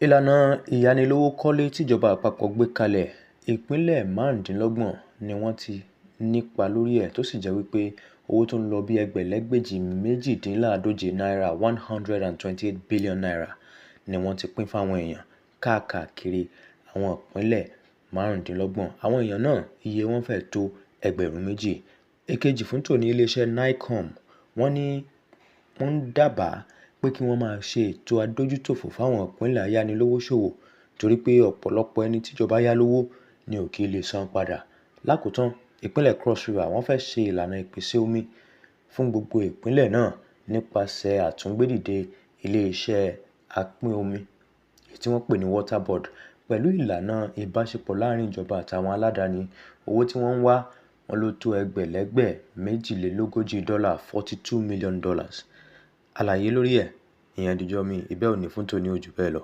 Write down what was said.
Ìlànà ìyánilówó kọ́lé tíjọba àpapọ̀ gbé kalẹ̀, ìpínlẹ̀ 25 ni wọ́n ti nípa lórí ẹ̀, tó sì jẹ́ wípé owó tó ń lọ bí ẹgbẹ̀lẹ́gbèjì 48 náírà, ₦128 billion ni wọ́n ti pín fáwọn èèyàn káàkiri àwọn ìpínlẹ̀ 25. Àwọn èèyàn náà, iye wọn fẹ́ tó 2,000. Èkejì fún tòní, iléeṣẹ́ NICOM wọ́n ní wọ́n ń dábàá pé kí wọ́n máa ṣe ètò adójútòfò fáwọn ìpínlẹ̀ ayánilówóṣòwò torí pé ọ̀pọ̀lọpọ̀ ẹni tíjọba yá lówó ni ò kì í lè san padà. Lákòótán, ìpínlẹ̀ Cross River wọ́n fẹ́ ṣe ìlànà ìpèsè omi fún gbogbo ìpínlẹ̀ náà nípasẹ̀ àtúngbédìde iléeṣẹ́ apín omi èyí tí wọ́n pè ní Water Board pẹ̀lú ìlànà ìbáṣepọ̀ láàrin ìjọba àtàwọn aládàáni. Owó tí wọ́n ń wá wọn ló tó ẹgbẹ̀lẹ́gbẹ̀ 42 dọ́là, $42 million. Àlàyé lórí ẹ̀ ìyẹn dijọ́ mi ìbẹ́ òní fún tòní ò jù bẹ́ẹ̀ lọ.